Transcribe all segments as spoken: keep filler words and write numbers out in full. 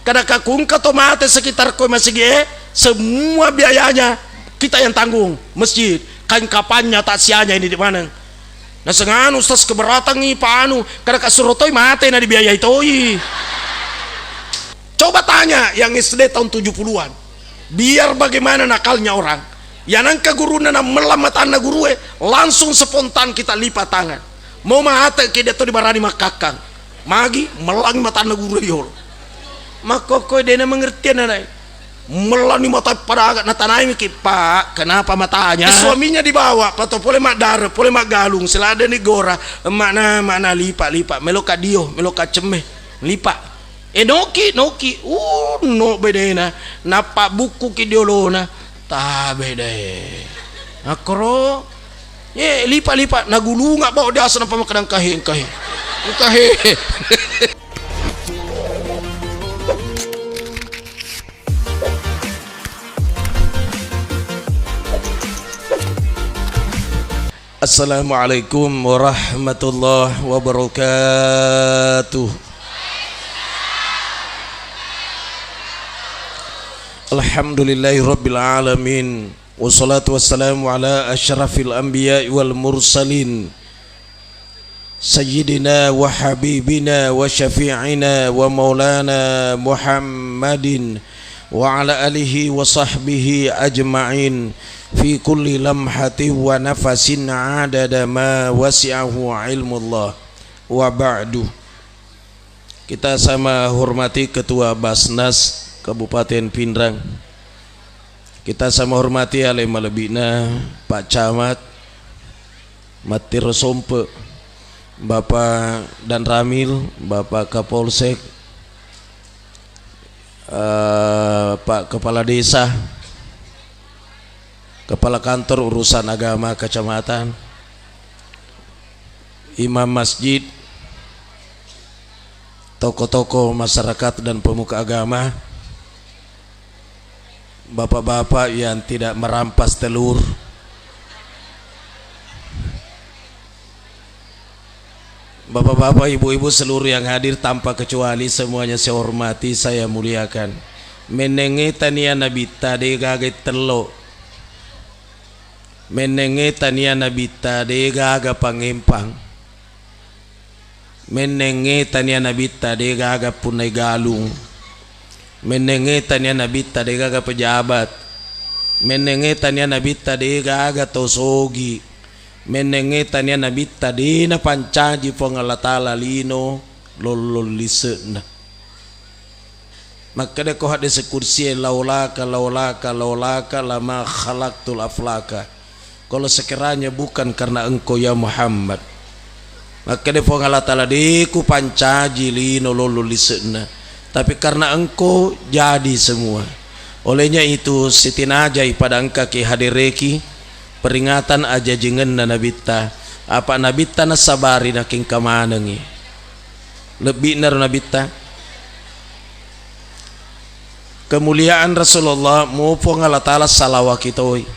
Kada ka kungka to mate sekitar koe masigi e, semua biayanya kita yang tanggung, masjid, kain kapannya, taksianya ini di mana. Nasenganu Ustaz keberatangi panu, kada ka suro toi mate na dibiayai toi. Coba tanya yang S D tahun tujuh puluhan. Biar bagaimana nakalnya orang, yang nangka guruna na mellang matanna gurue, langsung spontan kita lipat tangan. Mau mate ke dia to dibarani makkakkang. Magi mellang matanna gurue yolo. Makkokkoe dena mengerti ananae. Mellani mata pada aga natanai miki, "Pak, kenapa matanya?" Suaminya dibawa, pato pole maddare, pole maggalung, seladeni gora, "Makna, makna lipa, lipa, meloka dio, meloka cemme, lipa." Eh, noki, noki, uh, no bedena, nappa bukkuki diolona, tabe deh. Akkoro, eh, lipa, lipa, nagulunga bao diasa nappa makkeda, "Engkahe, engkahe, engkahe." Assalamualaikum warahmatullahi wabarakatuh. Alhamdulillahirabbil alamin. Wassalatu wassalamu ala asyrafil anbiya'i wal mursalin. Sayyidina wa habibina wa syafi'ina wa maulana Muhammadin wa ala alihi wa sahbihi ajma'in fi kulli lamhatin wa nafasin adada ma wasi'ahu ilmullah. Wa ba'du. Kita sama hormati Ketua Basnas Kabupaten Pinrang. Kita sama hormati ale malebbina Pak Camat, Mattiro Sompe, Bapak Danramil, Bapak Kapolsek, eh, Pak Kepala Desa, Kepala Kantor Urusan Agama Kecamatan, imam masjid, tokoh-tokoh masyarakat dan pemuka agama, bapak-bapak yang tidak merampas telur, bapak-bapak, ibu-ibu, seluruh yang hadir tanpa kecuali, semuanya saya hormati, saya muliakan. Mennengnge tania nabitta, de gaga tello. Mennengnge tania nabitta, de gaga pangempang. Mennengnge tania nabitta, de gaga punnai galung. Mennengnge tania nabitta, de gaga pejabat. Mennengnge tania nabitta, de gaga to sogi. Mennengnge tania nabitta, de napancaji Puang Allah Taala lino lollong lise'na. Makkedako haddese kursie, "Laulaka, laulaka, laulaka, lama khalaqtul aflaka." Kalau sekiranya bukan karena engkau, ya Muhammad. Makkeda Puang Allah Taala, "De kupancaji lino lollo lise'na, tapi karena engkau jadi semua." Olehnya itu, sitinajai pada engka ki hadereki peringatan ajajingenna nabitta. Apa nabitta nasabari nakengka manengi. Lebbi'na ro nabitta. Kemuliaan Rasulullah, mu Puang Allah Taala salawaki toi.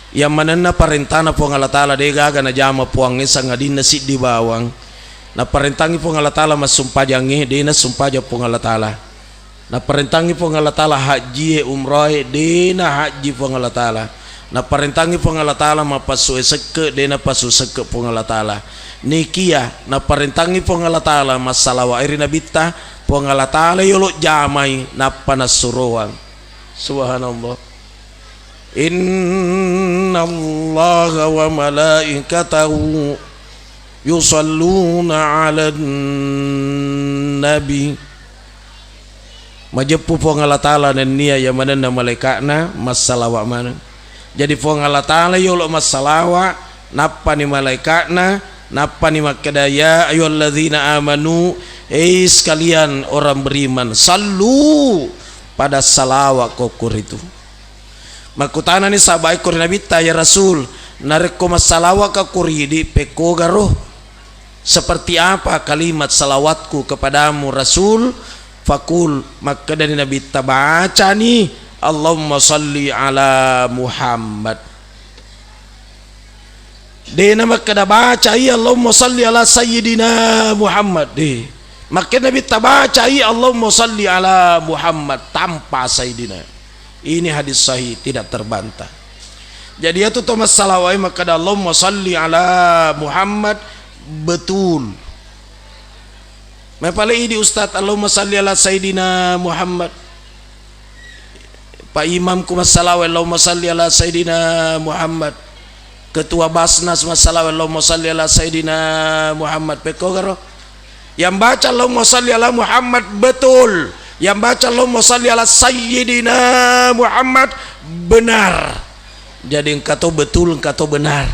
Yang manenna parentana Puang Allah Taala de gaga najama Puangnge sangadinna siddi bawang. Naparentangi Puang Allah Taala massumpajangnge, de nassumpajang Puang Allah Taala. Naparentangi Puang Allah Taala hajjie, umrae, de nahajji Puang Allah Taala. Naparentangi Puang Allah Taala mapassu'e sekke, de napassu sekke Puang Allah Taala. Nikia naparentangi Puang Allah Taala massalawa ri nabitta, Puang Allah Taala yolo jamai nappa nassuroang. Subhanallah. Innallaha wa malaikatahu yusalluna 'alan nabi. Majeppu Puang Allah Taala nennia iya manenna malaika'na massalawa maneng. Jadi Puang Allah Taala yolo massalawa, nappani malaika'na, nappani makkeda, "Ya ayyuhalladzina amanu, ei sekalian orang beriman, sallu, pada salawako kuritu." Makkutanani sahabae ko ri Nabitta, "Ya Rasul, narekko massalawaka kuridi, pekkogaro?" Seperti apa kalimat salawatku kepadamu, Rasul? Fakul, makkedani Nabitta, bacani, "Allahumma salli ala Muhammad." Dena makkeda bacai, "Allahumma salli ala Sayyidina Muhammad." De. Makkeda Nabitta bacai, "Allahumma salli ala Muhammad," tanpa Sayyidina. Ini hadis sahih, tidak terbantah. Jadi, iyatu to massalawae makkeda, "Allahumma salli ala Muhammad," betul. Mapale idi Ustaz, "Allahumma salli ala Sayyidina Muhammad." Pak Imam ku massalawe, "Allahumma salli ala Sayyidina Muhammad." Ketua Basnas massalawe, "Allahumma salli ala Sayyidina Muhammad." Pekkogaro? Yang baca, "Allahumma salli ala Muhammad," betul. Yang baca, "Allahumma salli ala Sayyidina Muhammad," benar. Jadi engka to betul, engka to benar.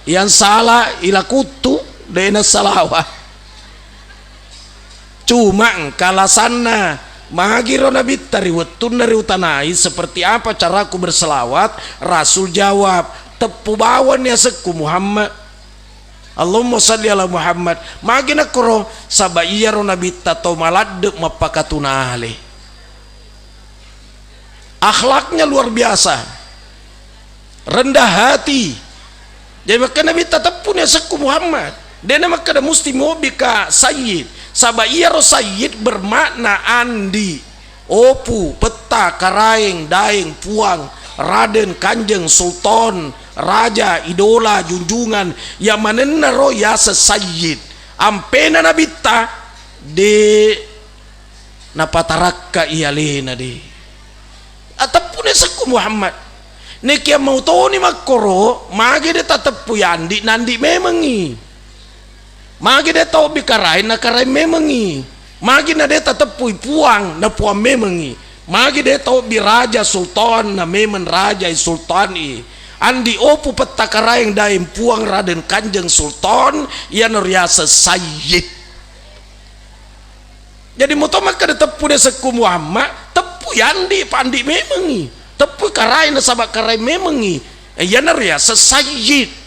Yang salah ila kuttu, dena salawa. Cuma engka alasanna, magiro Nabitta ri wettunna riutanai, "Seperti apa caraku berselawat?" Rasul jawab, "Teppu bawani asekku Muhammad. Allahumma salli ala Muhammad." Magi nakkoro? Saba iyaro Nabitta to maladde mappakatunale. Akhlaknya luar biasa. Rendah hati. Jadi makkeda Nabitta, "Teppuni asekku Muhammad." Dena makkeda musti mobbika sayyid. Saba iyaro sayyid bermakna andi, opu, petta, karaeng, daeng, puang, raden, kanjeng, sultan, raja, idola, junjungan. Yang manenna ro yaseng sayyid. Ampena Nabitta de napatarakkai alena de. Ateppuni asekku Muhammad. Nekia mau toni makkoro, magi de tateppui andi, nandi memengi. Magi de tobbi karaeng, nakaraeng memengi. Magi na de tateppui puang, napuang memengi. Magi de tobbi raja, sultan, na memeng raja i, sultan i. Andi, opu, petta, karaeng, daeng, puang, raden, kanjeng, sultan, iyana riaseng sayyid. Jadi moto makkeda teppu de sekku Muhammad, teppu yandi, pandi memengi. Teppu karai nasaba karai memengi. Eh, iyana riaseng sayyid.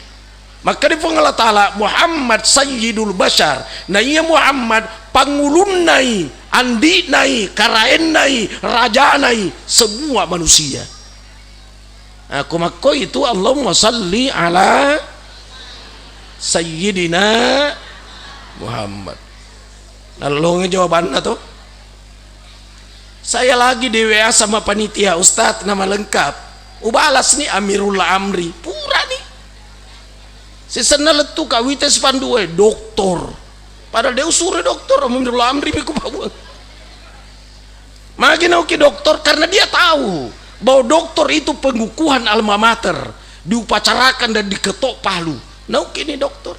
Makkeda Puang Allah Ta'ala, "Muhammad sayyidul bashar." Na iya Muhammad pangulunnai, andinai, karaennai, rajanai semua manusia. Aku makko itu, "Allahumma salli ala sayyidina Muhammad." Nallonge jawabanna to. Saya lagi di W A sama panitia, "Ustaz, nama lengkap." Ubalas ni Amirul Amri. Pura ni. Sisenna lettu kawita spandue, "Doktor." Padahal de usure doktor, Amirul Amri mi ku bawang. Magi nauki doktor? Karena dia tahu bahwa doktor itu pengukuhan alma mater, diupacarakan dan diketok palu. Nauki ni doktor.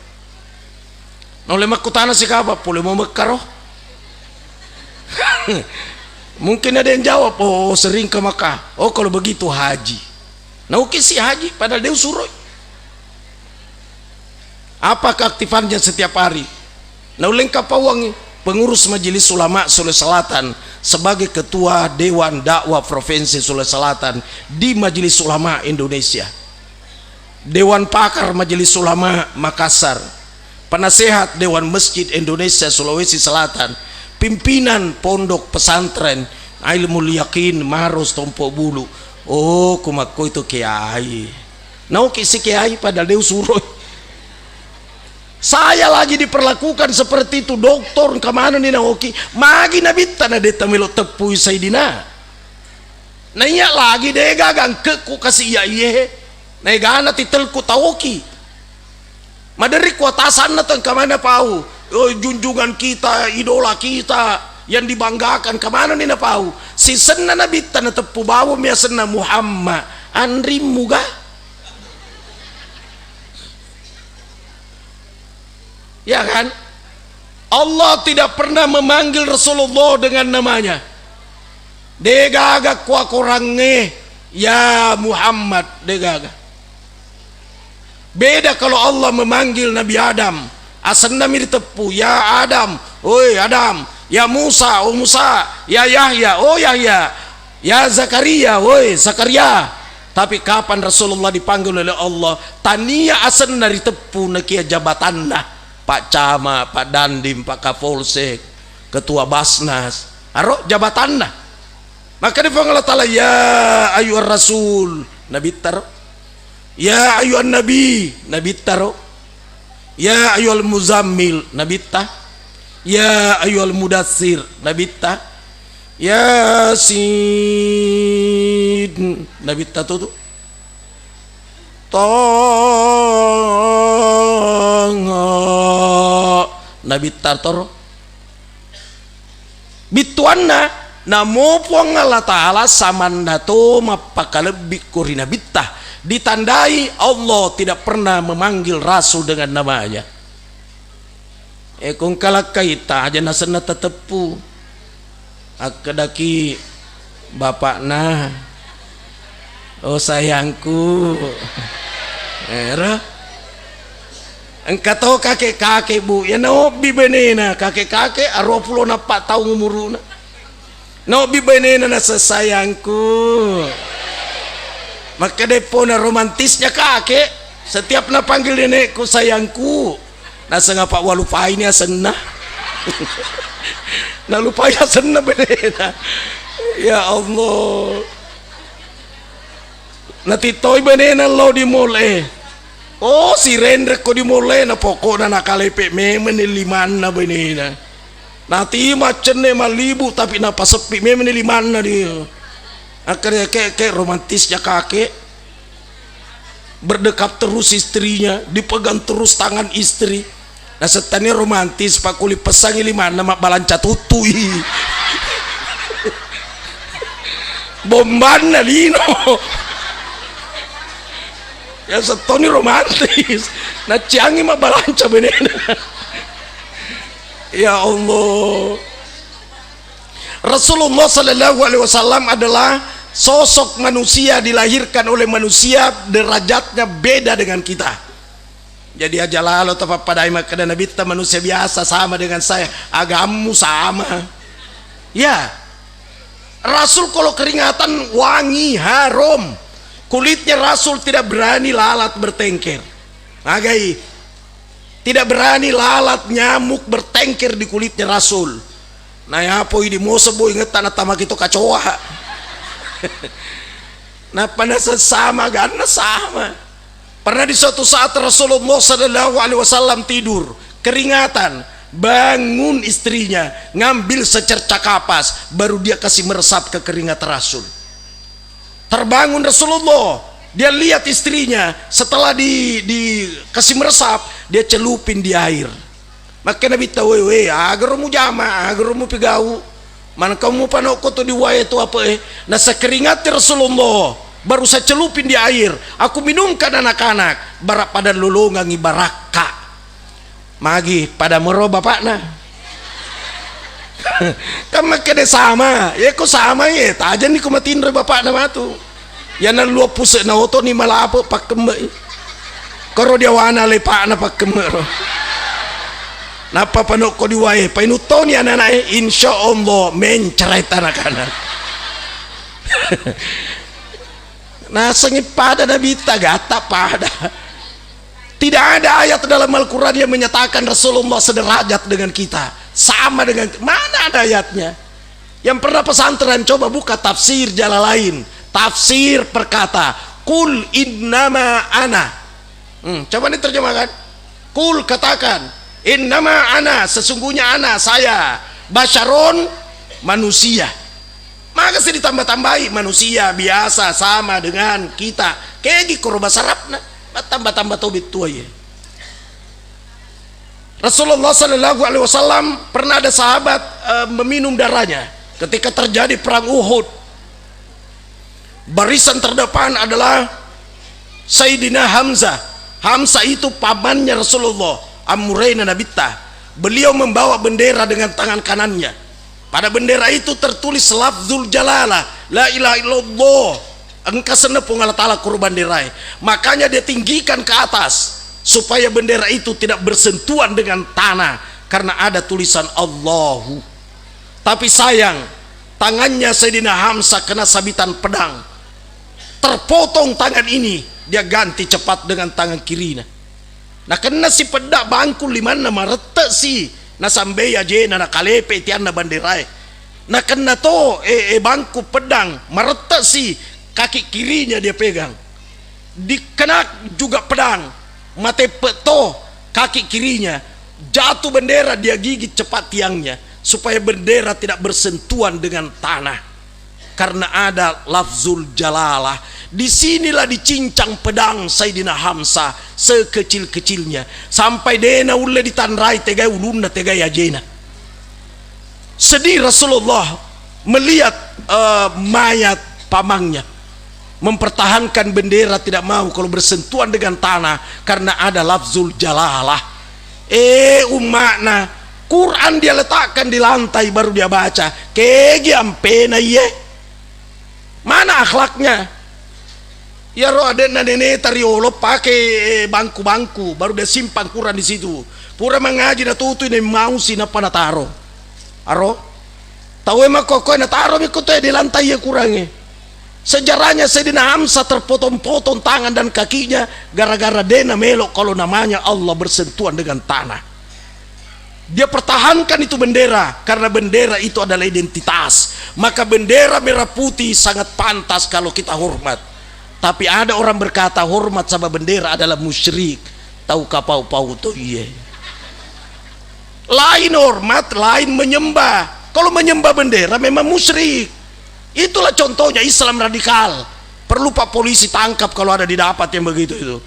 Naulle makkutana sikaba, "Pole mau Mekka ro?" Mungkin ada yang jawab, "Oh, sering ke Mekah." "Oh, kalau begitu haji." Nauki si haji, padahal de usuroi. Apa keaktifannya setiap hari? Naulle kapauangi pengurus Majelis Ulama Sulawesi Selatan sebagai ketua Dewan Dakwah Provinsi Sulawesi Selatan di Majelis Ulama Indonesia, Dewan Pakar Majelis Ulama Makassar, penasehat Dewan Masjid Indonesia Sulawesi Selatan, pimpinan Pondok Pesantren Ilmul Yakin Maros Tompo Bulu. Oh, kumakko itu kiai. Nauki si kiai padahal de usuroi. Saya lagi diperlakukan seperti itu, doktor, kemana ni nauki? Magi nabitta na detta melo teppui Saidina. Na iya lagi de gaga engkekku kasi iya iye. Na egana titelku tauki. Maderri kuatasanna tengka mana pau. Oh, junjungan kita, idola kita yang dibanggakan, kemana ni napau? Sisenna nabitta nateppu bawang mi asenna Muhammad. Anrimmu ga? Ya kan? Allah tidak pernah memanggil Rasulullah dengan namanya. De gaga kua korangnge, "Ya Muhammad," de gaga. Beda kalau Allah memanggil Nabi Adam, asenna mi diteppu, "Ya Adam, oi Adam, ya Musa, oh Musa, ya Yahya, oh Yahya, ya Zakaria, oi Zakaria." Tapi kapan Rasulullah dipanggil oleh Allah, tania asenna riteppu, nakia jabatanna, Pak Camat, Pak Dandim, Pak Kapolsek, Ketua Basnas, aro jabatanna. Maka di Puang Allah Ta'ala, "Ya ayyuhar rasul," nabittaro. "Ya ayyuhan nabi," nabittaro. "Ya ayyuhal muzammil," nabitta. Ya ayyuhal mudassir, Nabitta. Yasin, Nabitta tutu. Taha, Nabitta toro. Bittuanna, namo Puang Allah Ta'ala samanna to mappakalebbi ko ri Nabitta, ditandai Allah tidak pernah memanggil Rasul dengan namanya. E, ko engka lakkaitta aja nasenna tateppu. Akkedaki bapakna, "Oh sayangku." Ero. Engka to kakek-kakek, Bu, ya naobbi benena, kakek-kakek aruwa pulo nappa taung umuruna. Naobbi benena naseng, "Sayangku." Makkeda eppona romantisnya kakek, setiap napanggil nenekku, "Sayangku." Naseng apa walupaini asenna. Nalupai asenna benena. Ya Allah. Natittoi benena lao di mall e. Oh, sirenrekko di mall e, na pokokna nakalepe memeng ni limanna benena. Nati maccenne mallibu, tapi napaseppi memeng ni limanna dia. Akkeda, "Kek, kek, romantisnya kakek." Berdekap terus istrinya, dipegang terus tangan istri. Nasettani romantis, Pak, kuli pesangi limanna mabbalanca tuttui. Bombanna lino. Ya settoni romantis. Naciangi mabbalanca benena. Ya Allah. Rasulullah sallallahu alaihi wasallam adalah sosok manusia dilahirkan oleh manusia, derajatnya beda dengan kita. Jadi aja lalo tapappadai makkeda Nabitta manusia biasa sama dengan saya, agammu sama. Ya. Rasul kalau keringatan wangi, harum. Kulitnya Rasul tidak berani lalat bertengker. Magai. Tidak berani lalat nyamuk bertengker di kulitnya Rasul. Nayapoi di mosebo ingetta natamaki to kacoa. Nappa nasessama ganna sama. Pernah di suatu saat Rasulullah sallallahu alaihi wasallam tidur, keringatan, bangun istrinya, ngambil secerca kapas, baru dia kasih meresap ke keringat Rasul. Terbangun Rasulullah, dia lihat istrinya setelah di, dikasih meresap, dia celupin di air. Makkeda Nabitta, "Woi, woi, agaro mujama, agaro mupigau. Manengka mupanokko tu di wae tu apa e?" Nasekeringat Rasulullah, baru saya celupin di air, aku minumkan anak-anak, bara pada lolongangi barakka. Magi pada mero bapakna. Kan makkeda sama, ya ko sama ye, tajani ko matinro bapakna matu. Ya nalluwa puse na otoni malape pakkemme'i. Koro diawana lepakna pakkemme ro. Nappa panokko diwae, painuttoni anak-anak e, insya Allah mencret anak-anak. Nasengi pada Nabitta gatta pada. Tidak ada ayat dalam Al-Quran yang menyatakan Rasulullah sederajat dengan kita, sama dengan, mana ada ayatnya? Yang pernah pesantren, coba buka tafsir Jalalain, tafsir perkata, "Qul innama ana." Hmm, coba diterjemahkan. "Qul," katakan, "innama ana," sesungguhnya ana, saya, "basyaron," manusia. Maka sih ditambah-tambahi, manusia biasa sama dengan kita. Kegi koro basarapna, tambah-tambah tobit tua ye. Rasulullah sallallahu alaihi wasallam pernah ada sahabat, eh, meminum darahnya ketika terjadi perang Uhud. Barisan terdepan adalah Sayyidina Hamzah. Hamzah itu pamannya Rasulullah, amurena Nabitta. Beliau membawa bendera dengan tangan kanannya. Pada bendera itu tertulis lafzul jalalah, la ilaha illallah. Engka senna Puang Allah Ta'ala koro benderae. Makanya dia tinggikan ke atas supaya bendera itu tidak bersentuhan dengan tanah karena ada tulisan Allahu. Tapi sayang, tangannya Sayyidina Hamzah kena sabitan pedang. Terpotong tangan ini, dia ganti cepat dengan tangan kirina. Nakenna si pedda bangku limanna, marette si, nasambei ajena, nakalepe tianna banderae. Nakenna to, e, e, bangku pedang, marette si, kaki kirinya dia pegang. Dikena juga pedang, mateppe to kaki kirinya. Jatuh bendera, dia gigit cepat tiangnya supaya bendera tidak bersentuhan dengan tanah. Karena ada lafzul jalalah. Di sinilah dicincang pedang Sayyidina Hamzah sekecil-kecilnya, sampai dena ulle ditanrai tegai ulunna, tegai ajena. Sedih Rasulullah melihat, eh, mayat pamannya mempertahankan bendera, tidak mau kalau bersentuhan dengan tanah karena ada lafzul jalalah. Eh, umma'na, Quran dia letakkan di lantai baru dia baca. Kegi ampena iye? Mana akhlaknya? Iyaro ade'na neneta riolo pake, eh, bangku-bangku, baru dia simpan Quran di situ. Pura mangaji natutui, nemausi nappa nataro. Aro? Tauwe makkokkoe nataromi ko toe di lantai iya Qurangnge. Sejarahnya Sayyidina Hamzah terpotong-potong tangan dan kakinya gara-gara dena melo kalau namanya Allah bersentuhan dengan tanah. Dia pertahankan itu bendera karena bendera itu adalah identitas. Maka bendera merah putih sangat pantas kalau kita hormat. Tapi ada orang berkata hormat sama bendera adalah musyrik. Tau kapau-pau to iye. Lain hormat, lain menyembah. Kalau menyembah bendera memang musyrik. Itulah contohnya Islam radikal. Perlu Pak Polisi tangkap kalau ada didapat yang begitu itu.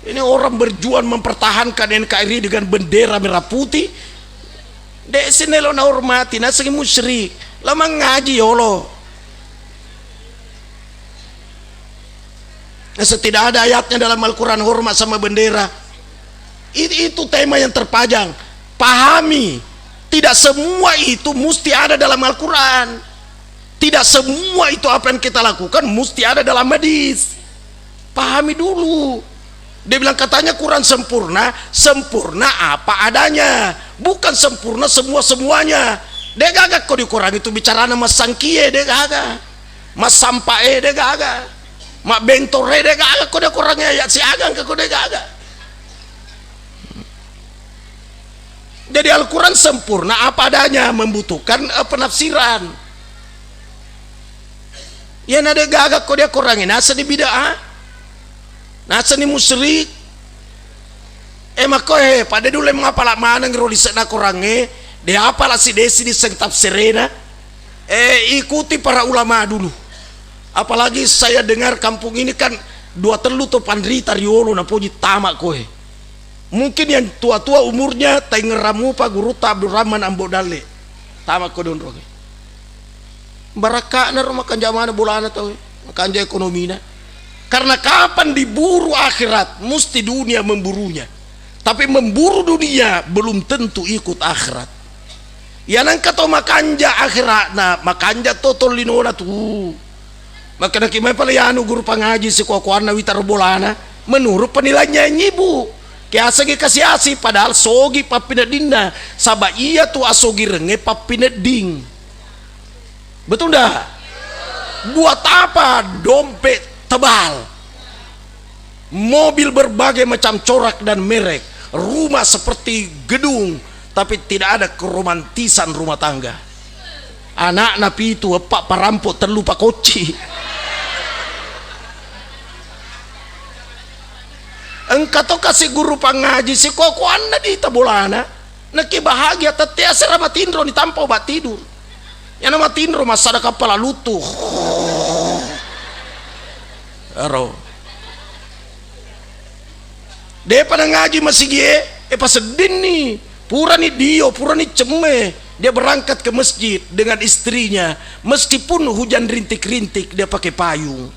Ini orang berjuang mempertahankan N K R I dengan bendera merah putih. Dek sini lo nahormati, naseng musyrik. Lo mangaji yolo. Nah, tidak ada ayatnya dalam Al-Quran hormat sama bendera. Itu, itu tema yang terpajang. Pahami, tidak semua itu mesti ada dalam Al-Quran. Tidak semua itu apa yang kita lakukan mesti ada dalam hadis. Pahami dulu. Dia bilang katanya Quran sempurna, sempurna apa adanya. Bukan sempurna semua-semuanya. Dek gaga ko di Quran itu bicarana massangkie, dek gaga. Massampae, dek gaga. Mabbentore, dek gaga ko di Quran, ayat siagang ko, dek gaga. Jadi Al-Quran sempurna apa adanya, membutuhkan, eh, penafsiran. Iya na dek gaga ko di Quran, naseng ni bid'ah, naseng ni musyrik. Eh, makkoe, pada dulu mengapala maneng ro lisekna Qurangnge, de apala si desi di seng tafsirena. Eh, ikuti para ulama dulu. Apalagi saya dengar kampung ini kan dua tellu to panrita riolo napoji tama koe. Mungkin yang tua-tua umurnya taingerang mupa gurutta Abdurrahman Ambo Dalle. Tama ko donronge. Barakka'na ro makanja mana bolana tau, makanja ekonomina. Karena kapan diburu akhirat, mesti dunia memburunya. Tapi memburu dunia belum tentu ikut akhirat. Iya nengka to makanja akhiratna, makanja to tollinona tu. Makkedaki mai pale anu guru pangaji sikoa-koanna wita ro bolana, menurut penilaiannya nyibu. Kiasengi kasi-asi padahal sogi pappineddinna, saba iya tu asogirengnge pappinedding. Betul ndak? Buat apa dompet tebal? Mobil berbagai macam corak dan merek, rumah seperti gedung, tapi tidak ada keromantisan rumah tangga. Anakna pitu, eppa parampo, tellu pakocci. Engka to kasi guru pangaji sikoa-koanna dita bolana. Naki bahagia, tette asera matinro ni tanpa obat tidur. Yana matinro massada kappala luttu. Aro. Depa nangaji masigie, e paseddinni. Purani dio, purani cemme. Dia berangkat ke masjid dengan istrinya. Meskipun hujan rintik-rintik, dia pakai payung.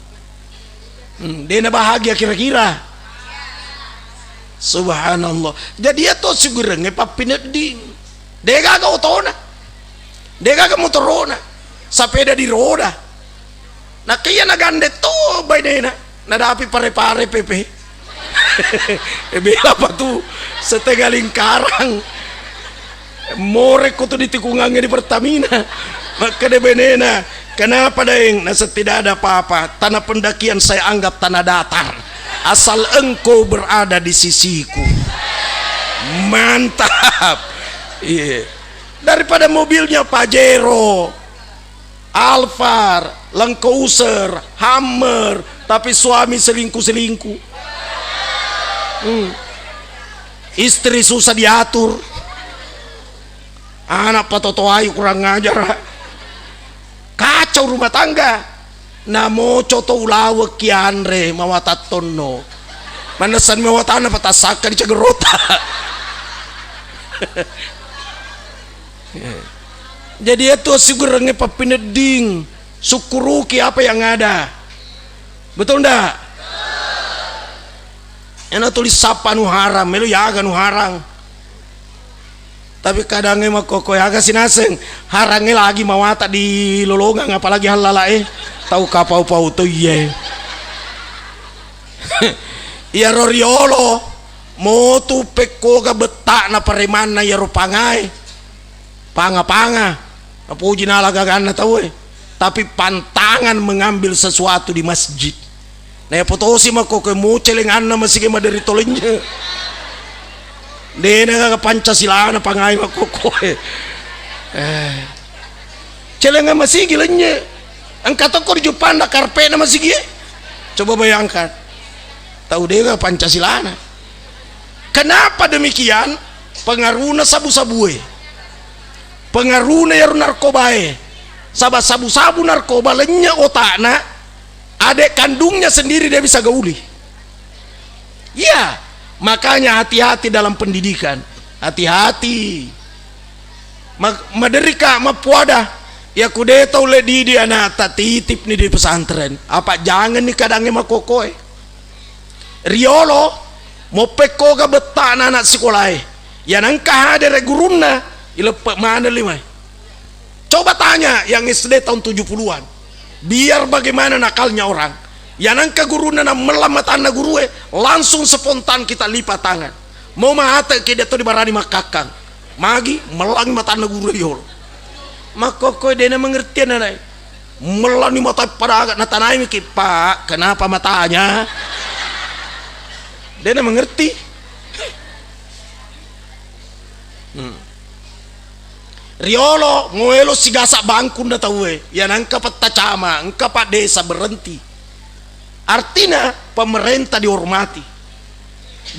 Hmm, dena bahagia kira-kira. Subhanallah. Jadi iya to sigurengnge pappinedding. Degaga otona. Degaga motorona. Sapeda di roda. Nakkeya nagande to bainena. Nadapi pare-pare pepe. E bela pa tu setengah lingkarang. Morekko tu di tikungangnge di Pertamina. Makkeda benena, "Kenapa, Daeng?" Naseng, "Tidak ada apa-apa. Tanah pendakian saya anggap tanah datar. Asal engkau berada di sisiku." Mantap. Iya. Daripada mobilnya Pajero, Alphard, Land Cruiser, Hummer, tapi suami selingkuh-selingkuh. Hmm. Istri susah diatur. Anak patotoai kurang ajar. Kacau rumah tangga. Namoco to ulawekki anre mawata tonno. Manessani mawatanna patassakka di cagerota. Jadi itu asigurengnge pappinedding, sukkuruki apa yang ada. Betul ndak? Ena tulis sapa anu harang, melo yaga anu harang. Tapi kadangnge makkokkoe aga sinaseng, harangnge lagi mawata di lolongang, apalagi hallala e. Tau kapau-pau to iye. Iyaro riolo motu pekkoga bettakna paremanna iyaro pangae. Panga-panga. Napuji nala gaganna tauwe. Tapi pantangan mengambil sesuatu di masjid. Na yapotosi makkokkoe mo celenganna masigi maderri to lenye. Dena gaga Pancasilana pangai makkokkoe. Eh. Celenga masigi lenye. Engka tokko ri Juppanda karpena masigi e. Coba bayangkan. Tau dega Pancasilana. Kenapa demikian? Pengaruhna sabu-sabue. Pengaruhna iyaro narkobae. Saba sabu-sabu narkoba lenye otakna, adek kandungnya sendiri dia bisa gauli. Iya, makanya hati-hati dalam pendidikan. Hati-hati. Ma-, maderrika mappuada. Iya ku de tau le didi anakta titipni di pesantren. Apa janganni kadangnge makkokkoe. Riolo moppekkoga bettakna anak sikolae. Iya nengka hadere gurunna, ileppe maneng limai. Coba tanya yang S D tahun tujuh puluhan. Biar bagaimana nakalnya orang. Iya nengka gurunna nammellang matanna gurue, langsung spontan kita lipat tangan. Mau mate ke dia to dibarani makkakkang. Magi mellang matanna gurue yolo. Makkokkoe dena mengerti ananae. Mellani mata pada aga natanai miki, "Pak, kenapa matanya?" Dena mengerti. Hmm. Riolo ngoelo sigasa bangkunna tauwe, ya nangka petta cama, engka pak desa berhenti. Artina pemerintah dihormati,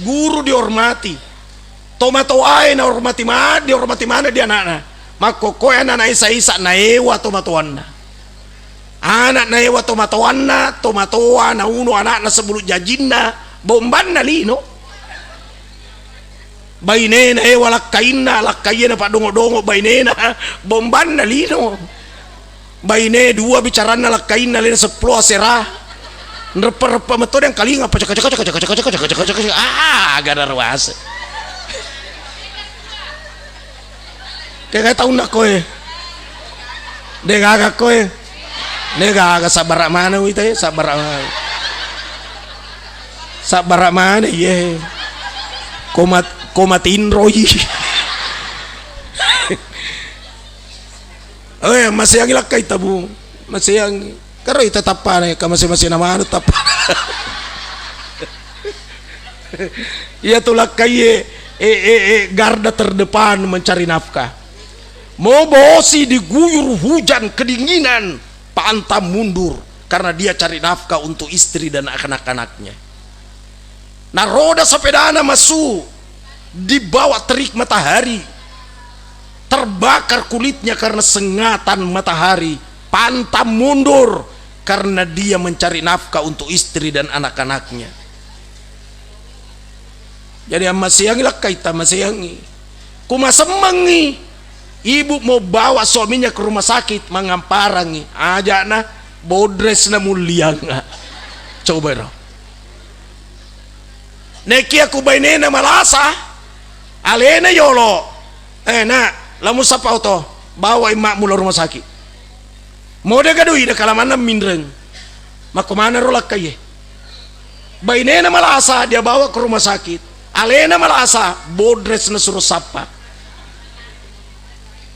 guru dihormati, tomatoae nahormati ma-, dihormati maneng di anakna. Makkokkoe anakna isa-isa naewa tomatoanna. Anak naewa tomatoanna, tomatoa nauno anakna sebelum jajinna, bombanna lino. Bainena ewa lakkainna, lakkaie napaddongo-dongo bainena, bombanna lino. Baine dua bicaranna lakkainna lena seppulo asera. Nreppe-reppe metto deng kalinga, pacaka-caka, caka-caka, caka-caka, caka-caka, caka-caka, ah, gada ruase. Kega taunna koe? De gaga koe? De gaga, sabbara maneng wita, sabbara maneng. Sabbara maneng, iye. Komat-, komatinroi. Oh ya, maseangi lakkai tabu. Maseangi. Karo ita tappana, ka mase-mase na manu tappana. Iya tu lakkai e, e, e, e, garda terdepan mencari nafkah. Mau bosi diguyur hujan kedinginan, pantang mundur karena dia cari nafkah untuk istri dan anak-anaknya. Naroda sepedana masuk, dibawa terik matahari, terbakar kulitnya karena sengatan matahari, pantang mundur karena dia mencari nafkah untuk istri dan anak-anaknya. Jadi ammaseangi lakkaita, maseangi. Kumasemmengngi, ibu mau bawa suaminya ke rumah sakit, mangamparangi. Ajana bodres na mulianga. Coba ro. Nekia ku bainena malasa, alena yolo. Eh, nak, lamu sapa oto, bawa immakmu lo rumah sakit. Modega dui de kalamanna minreng. Makko maneng ro lakkaie. Bainena malasa dia bawa ke rumah sakit. Alena malasa, bodres na suruh sappa.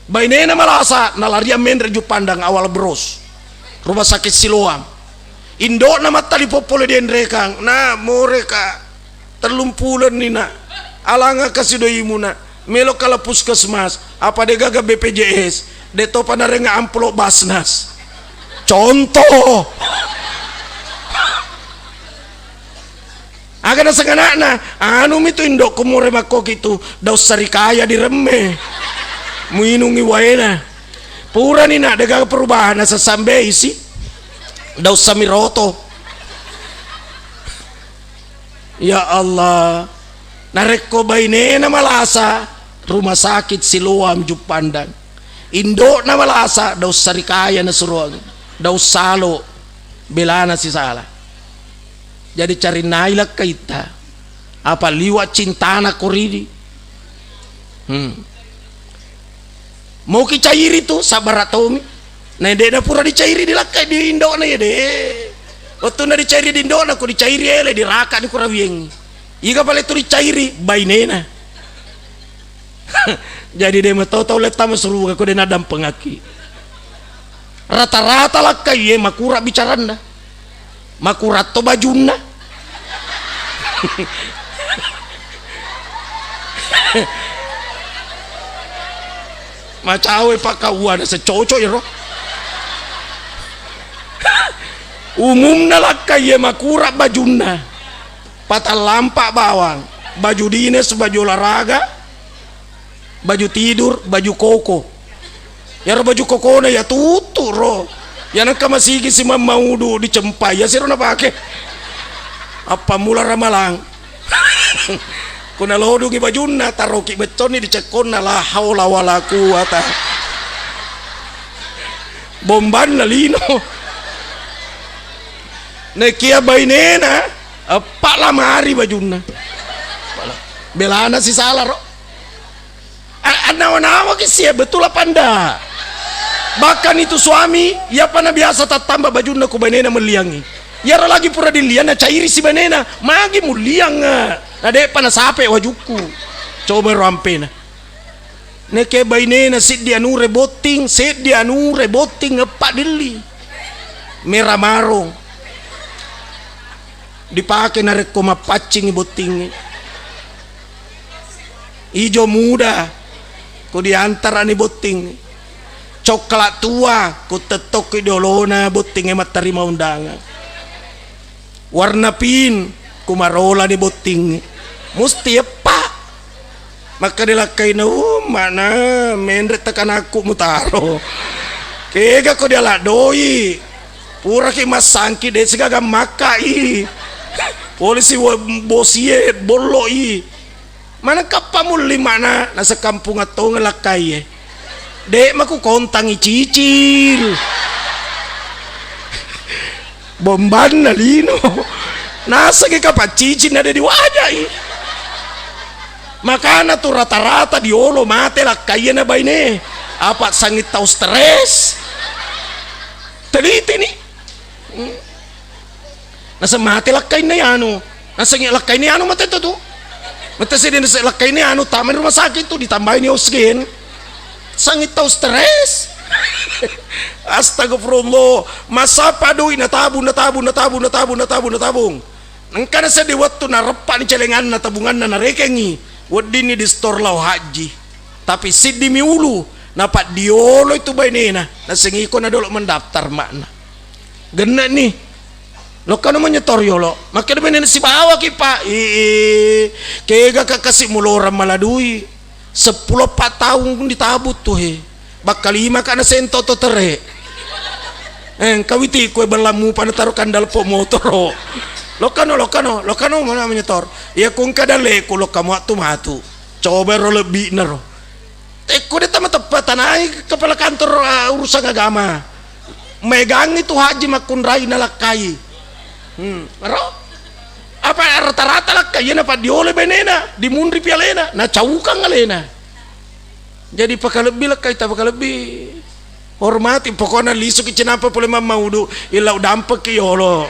Bainena malasa, nalariang menre Juppandang awal bros. Rumah sakit Siloam. Indokna mattalipong pole dienrekang, na moreka. Tellumpulenni, nak. Alanga kasidoimu, nak. Melo kala puskesmas, apa de gaga B P J S, de topa narenga amplop Basnas. Contoh. Aga naseng anakna, anu mitu indokku more makkoki tu, daus sarikaya diremme. Muinungngi waena. Purani na degaga perubahan, nasessambeisi. Daussami roto. Ya Allah, narekko bainena malasa, rumah sakit Siloam Juppandang. Indo'na malasa, daussa rikaya nasuroang, daussalo, belana sisala. Jadi carinnai lakkaitta, apa liwa cintana koridi. Hmm. Moki cairi tu, sabbara tomi. Na de'na pura dicairi di lakkai di indo'na ya de. Wettunna dicairi di indo'na, ko dicairi ele, diraka di kurawieng. Iga pale tu dicairi bainena. Jadi de mato tau lettama suruga ko de nadampengaki. Rata-rata lakkai ye makura bicaranna. Makuratto bajunna. Macawe pakkauwana secoco iro. Umumna lakkai ye makura bajunna. Patallampa bawang, baju dinas, baju olahraga, baju tidur, baju koko. Iyaro baju kokona ya tuttu ro. Ya nengka masigi si mammaudu dicempai, ya siro napake. Appammula ramalang. Ko nalodungi bajunna, taroki mecconni dicekkonna, la haula wala quwata. Bombanna lino. Nekia bainena, eppa lamari bajunna. Belana sisala ro. A-, annawa-nawaki sia, betul apa nda? Bahkan itu suami, iyapa na biasa tattamba bajunna ku bainena melliangngi. Iyaro lagi pura dilliang, nacairi si bainena, magi mulliang, na de'pa nasape wajukku. Coba ro ampena. Neke bainena siddi anure botting, siddi anure botting eppa dilli. Mera marong. Dipake narekko mappaccingi bottingnge. Ijo muda, ko diantarani botting. Coklat tua, ko tettokki di olona bottingnge mattarima undangan. Warna pin, ko marolani bottingnge. Musti eppa. Makkeda lakkaina, "Uh, mana menre tekanakku mutaro. Kega ko diala doi. Puraki massangki de sigaga makkai. Polisi wo-, bosie bolloi." Maneng kappa mulli mana nasekampung attongeng lakkai e. De maku kontangi cicil. Bombanna lino. Nasengi kapang cicil nade diwajai. Makana tu rata-rata diolo mate lakkaie na baine. Apa sangit tau stres. Telitini. Hmm. Naseng mate lakkainna yanu. Naseng lakkainna yanu mate tu. Mate seddi naseng lakkainna yanu, tamai rumah sakit tu, ditambaini oksigen. Sangit tau stres. Astagfirullah. Masapa doi natabung, natabung, natabung, natabung, natabung, natabung. Engkana seddi wettu nareppani celenganna, tabunganna narekengngi. Weddinni di setor lao haji. Tapi siddi mi ulu, napaddiolo itu bainena. Naseng iko nadolo mendaftar makna. Genne'ni. Lokkano menyetor yolo. Makkeda bainena sibawaki, Pak. Ii, kega ka kasi mulorang mala dui. Seppulo empat tahun ditabung tu he. Bakka lima ka nasento to tere. Eh, engka witi kue bellang mupa nataro kandal po motoro. Lokkano, lokkano, lokkano mana menyetor. Iya ku engka dalleku lokka muattu matu. Coba ro lebbi naro. Tekko de tama teppa tanai kepala kantor, uh, urusan agama. Megangi tu haji makkunrai nalakkai. Hmm, ro? Apa rata-rata lakkai iya napaddiolo bainena, dimunri pialena, nacaukang alena. Jadi pakalebbi lakkai ta pakalebbi. Hormati, pokokna lisuki cinampa pole mammaudu, illa udampekki yolo.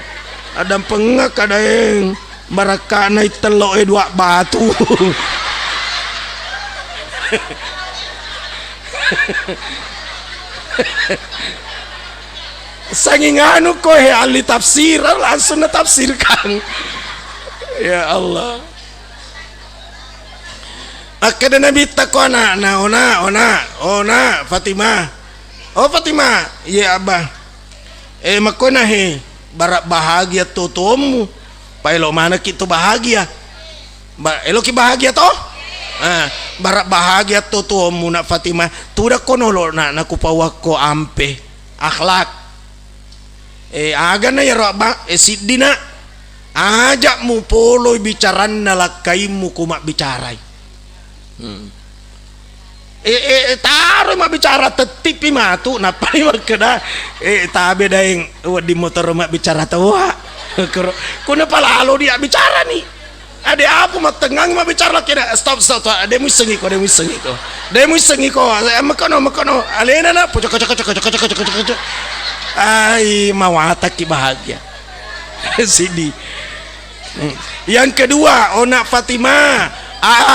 Addampengngakka daeng, barakkana ittello e dua batu. Sanging anu ko he ahli tafsir, langsung natafsirkan. Ya Allah. Akkeda Nabitta ko ana'na, "Ona, ona, ona, Fatimah. Oh, Fatimah, iye, Abba. Eh, makkona he, bara bahagia to tuommu. Paelo manekki to bahagia. Ba-, eloki bahagia to? Ah, Bara bahagia to tuommu, Nak Fatimah. Tudakko nolo'na, nakupauakko ampe akhlak. Eh, agana iyaro abba, eh, siddina. Aja mupoloi bicaranna lakkaimmu ku mabbicarai. Hmm. Eh, eh, eh, taroi mabbicara, tettipi matu, nappani makkeda, eh, tabe daeng, wedding motoro mabbicara toa. Kuro-, kuna palalo dia bicarani. Ade apa mattengngang mabbicara lakkeda, stop, stop, stop, de muissengi ko, de muissengi ko. De muissengi ko, eh, mekkono, mekkono, alena na, pocok, pocok, pocok. Ai, mawatakki bahagia. Sidi. Hmm. Yang kedua, Ona Fatimah,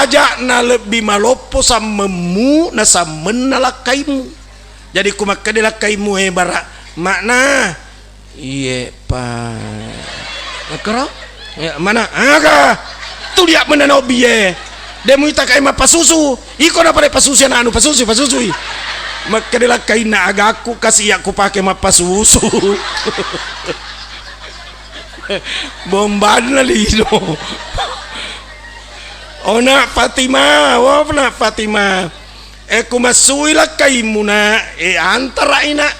aja na lebbi maloppo sammemmu na sammenna lakkaimu. Jadi ku makkeda lakkaimu, eh, bara, makna, iye, pa. Makkoro? Ya, mana? Aga. Tu dia menana obiye. De muita kai mappasusu. Iko na pada pasusu anaknu, pasusu, pasusui. Makkeda lakkainna, agakku kasi iya kupake mappasusu. Bombanna lino. Oh, Nak Fatimah, oh, Nak Fatimah. Eh, ku massui lakkaimmu, Nak, eh, antara'i, Nak.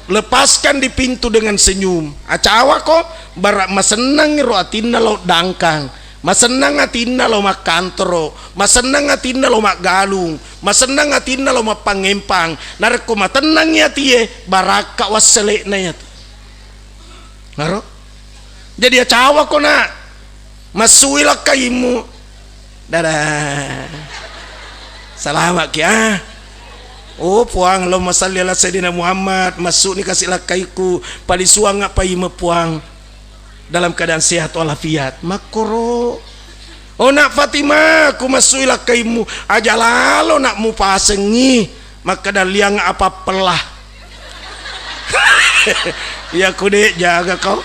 Lepaskan di pintu dengan senyum. Acawako, bara masennang ro atinna lao dangkang. Masennang atinna lao makkantoro. Masennang atinna lao maggalung. Masennang atinna lao mappangempang. Narekko matennangngi atie, barakka wassele'na iyatu. Naro? Jadi acawako, Nak. Massui lakkaimmu. Dadah. Salama ki, ah. Oh, Puang, Allahumma salli ala Sayyidina Muhammad. Massuni kasi lakkaiku. Palisuang apa ime, Puang. Dalam keadaan sehat walafiat. Makkoro. Oh, Nak Fatimah, ku massui lakkaimmu. Aja lalo, Nak, mupasengngi. Makkeda liang apa pelah. Iya ku de' jaga kau.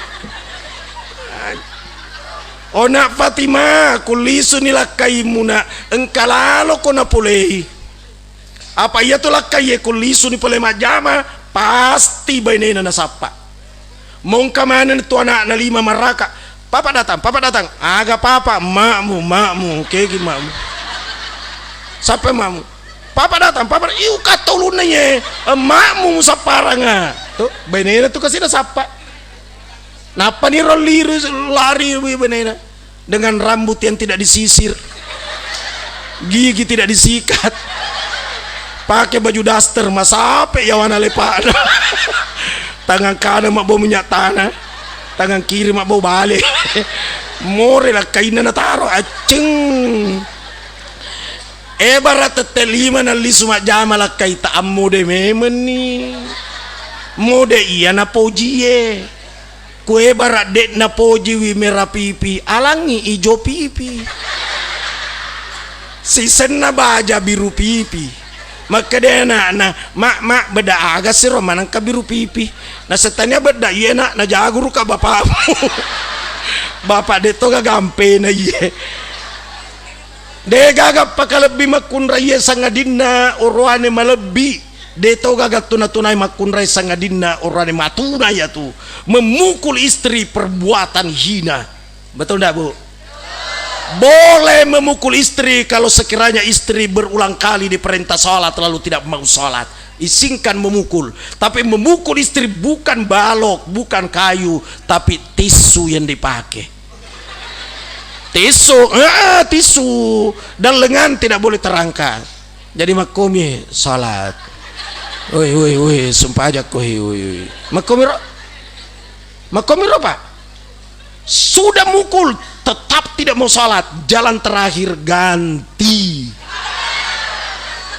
Oh, Nak Fatimah, ku lisuni lakkaimmu, Nak, engka laloko napolei. Apa iya tu lakkai e ku lisuni pole majjama, pasti bainena nasappa. Mongka maneng tu anakna lima maraka. Papa datang, papa datang. Aga papa, makmu, makmu, kegi makmu. Sappa makmu? Papa datang, papa, iu katta ulunna iye. Eh, makmu musapparanga. Tu, bainena tu kasi nasappa. Nappani ro liru lari wi bainena. Dengan rambut yang tidak disisir, gigi tidak disikat, pakai baju daster, masape yawana lepana. Tangan kanan mabbau minyak tanah, tangan kiri mabbau bale. More lakkainna nataro, acceng. Ebara tette lima nallisu majjama lakkaita, ammode memenni. Mode iya napojie. Kuebara de'na pojiwi mera pipi, alangngi ijo pipi. Sisenna baja biru pipi. Makkeda anakna, "Mak, mak, beda aga siro manengka biru pipi?" Nasettania bedda, "Iye, Nak, najaguruka bapakmu." Bapak de' toga gampena iye. De' gaga pakalebbi makkunraiye sangadinna oroane malebbi. De' toga gattuna-tunai makkunrai sangadinna oroane matuna iyatu. Memukul istri perbuatan hina. Betul ndak, Bu? Boleh memukul istri kalau sekiranya istri berulang kali diperintah sholat lalu tidak mau sholat. Izinkan memukul. Tapi memukul istri bukan balok, bukan kayu, tapi tisu yang dipakai. Tisu, eh, tisu. Dan lengan tidak boleh terangkat. Jadi makkomi salat. Woi, woi, woi, sumpajakko, woi, woi. Makkomi ro. Makkomi ro, Pak. Sudah mukul, tetap tidak mau salat. Jalan terakhir, ganti.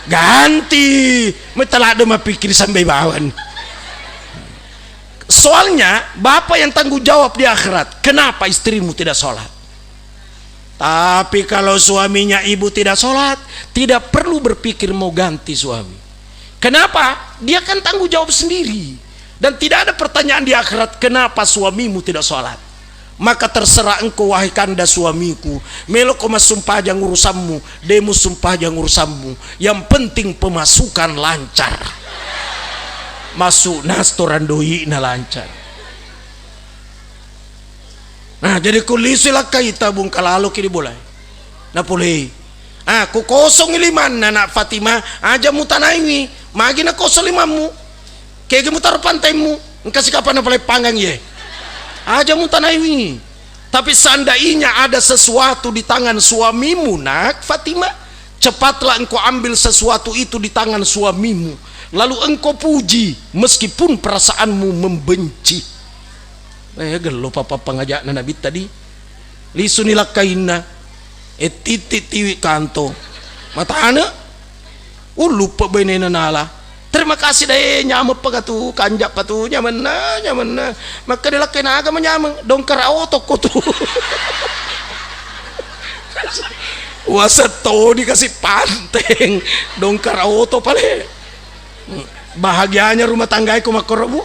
Ganti. Metalade mapikir sampai bawan. Soalnya, bapak yang tanggung jawab di akhirat. Kenapa istrimu tidak sholat? Tapi kalau suaminya ibu tidak sholat, tidak perlu berpikir mau ganti suami. Kenapa? Dia kan tanggung jawab sendiri. Dan tidak ada pertanyaan di akhirat, "Kenapa suamimu tidak sholat?" Maka terserah engkau, wahai kanda suamiku, meloko massumpajang urusanmu, demu sumpajang urusanmu. Yang penting pemasukan lancar. Masuk nastorang doi'na lancar. Nah, jadi kulisi lakkai tabung kalalo kiri bolai. Napolei. Ah, ku kosong limanna, nak Fatimah, aja mutanaiwi. Magi na kosong limammu? Kege mutaro pantaimmu? Engka sikapana paleppangang ye. Aja mutanaiwi. Tapi seandainya ada sesuatu di tangan suamimu, nak Fatimah, cepatlah engkau ambil sesuatu itu di tangan suamimu, lalu engkau puji meskipun perasaanmu membenci. Eh, gello papa pangaja'na Nabi tadi. Lisuni lakkainna. Eh, titik tiwi kanto. Matane. Ulluppe benena nala. Terima kasih dae, nyameng pagatu, kanjak patu, nyamenna, nyamenna. Makkeda lakkaina aga manyameng, dongkara oto ko tu. Wasettoni kasi panteng, dongkara oto pale. Bahagianya rumah tanggae ko makkoro, Bu.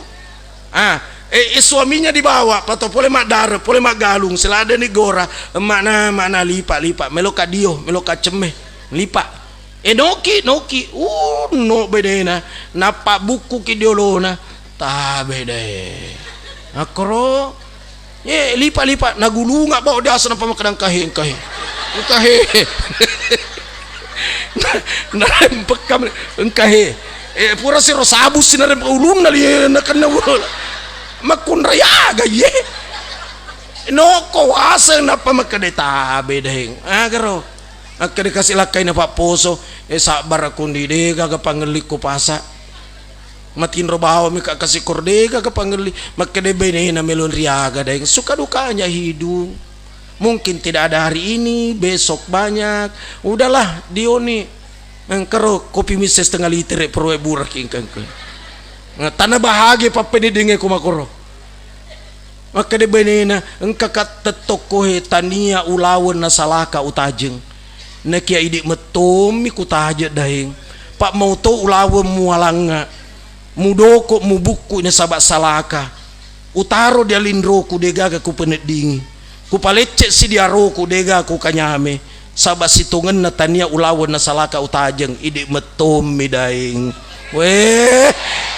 Ah, eh, eh, suaminya dibawa, pato pole maddare, pole maggalung, seladeni gora, emakna, makna lipa, lipa, meloka dio, meloka cemme, lipa. Eh, noki, noki, uh, no benena, nappa bukkuki diolona, tabe deh. Akkoro, eh, lipa, lipa, nagulunga bao diasa nappa makkeda engkahe, engkahe, engkahe. Narempekka engkahe. Eh, pura siro sabu sinareng ulunna li nakenna bola. Makkunrai aga ye. Noko waseng nappa makkeda tabe deng. Agaro. Akkeda kasi lakkaina papposo, eh, sabbara kundi de gaga pangellikku pasa. Matinro bawami ka kasi kor de gaga pangelli. Makkeda benena melon riaga deng. Suka dukanya hidup. Mungkin tidak ada hari ini, besok banyak. Udahlah, dioni. Engkaro kopi misse setengah liter, proe buraki engka-engka. Nah, tana bahagia pappene denge ko makoro. Makkeda benena, engka ka tettokko he tania ulaweng nasalaka utajeng. Nakia idi mettommi kutajeng daeng. Pak mau to ulaweng mualangnga. Mudoko mubukku nasaba salaka. Utaro di alinroku degaga kupeneddingi. Kupalecce si di aroku dega kukanyame. Saba sitongenna tania ulaweng nasalaka utajeng, idi mettommi daeng. Weh,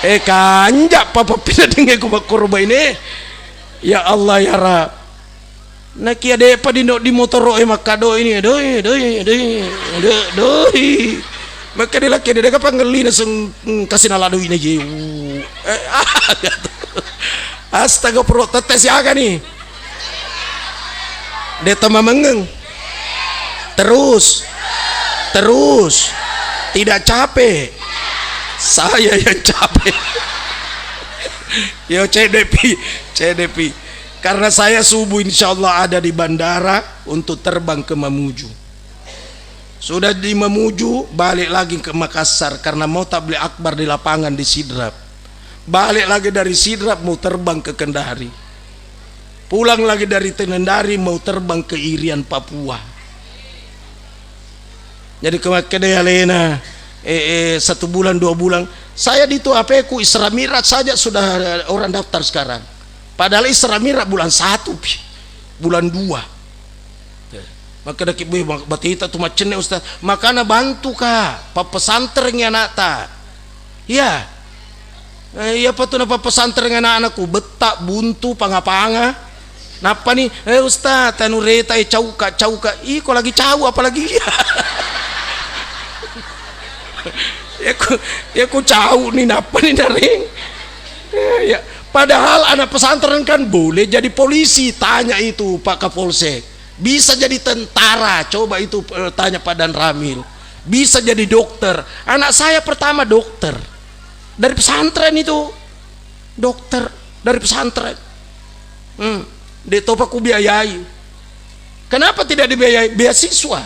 eh, kanja papa pineddingi ku makkoro baine. Ya Allah ya Rabb. Nakia depa dino di motoro e makkadoi ni, doi, doi, doi, do-, doi. Makkeda lakkaina dega pangelli naseng, mm, kasih nala doi na jeu. Eh, ah, astaga, pro, tette siaga ni. De to mamengeng. Terus. Terus. Tidak capek. Saya yang capek. Yo, cedepi, cedepi. Karena saya subuh insya Allah ada di bandara untuk terbang ke Mamuju. Sudah di Mamuju, balik lagi ke Makassar karena mau tabligh akbar di lapangan di Sidrap. Balik lagi dari Sidrap mau terbang ke Kendari. Pulang lagi dari Kendari mau terbang ke Irian, Papua. Jadi kemakkedai alena, eh, eh, satu bulan, dua bulan, saya di tu H P-ku Isra Mi'raj saja sudah, eh, orang daftar sekarang. Padahal Isra Mi'raj bulan satu pi, bulan dua. Makkeda ki, "Boy, bateta tu maccenne, Ustaz." Makana bantu ka, pappesantreng anakta. Iya. Eh, iya patu na pappesantreng anak-anakku, betta, buntu, panga-panga. Nappani, "Eh, Ustaz, tanu reta, eh, cauka, cauka." Iko lagi cau apalagi iya. Ya ku, ya ku cau ni, nappani nareng. Eh, ya. Padahal anak pesantren kan boleh jadi polisi, tanya itu Pak Kapolsek. Bisa jadi tentara, coba itu, eh, tanya Pak Dan Ramil. Bisa jadi dokter. Anak saya pertama dokter. Dari pesantren itu. Dokter dari pesantren. Hmm. De topa ku biayai. Kenapa tidak dibiayai? Beasiswa.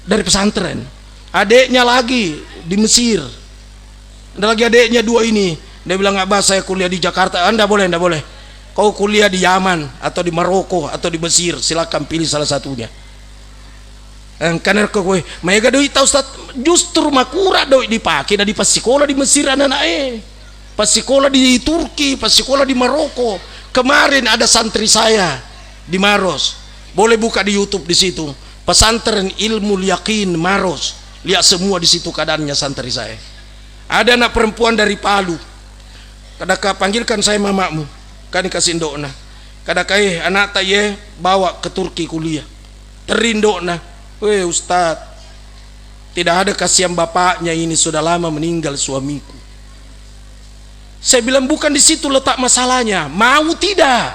Dari pesantren. Adiknya lagi di Mesir. Ada lagi adiknya dua ini. Dia bilang, "Abah, saya kuliah di Jakarta." "Ah, ndak boleh, ndak boleh. Kau kuliah di Yaman atau di Maroko atau di Mesir, silakan pilih salah satunya." Engkana rekko koe, maega doi ta Ustaz, justru makura doi dipake na dipassikola di Mesir anak-anak e. Passikola di Turki, passikola di Maroko. Kemarin ada santri saya di Maros. Boleh buka di YouTube di situ. Pesantren Ilmu Yakin Maros. Lihat semua di situ keadaannya santri saya. Ada anak perempuan dari Palu. Kadaka, "Panggilkan saya mamamu." Kan dikasih indokna. Kadaka, "Eh, anakta ye, bawa ke Turki kuliah." Terri indo'na, "Weh, Ustaz, tidak ada kasihan bapaknya ini, sudah lama meninggal suamiku." Saya bilang, "Bukan di situ letak masalahnya. Mau tidak?"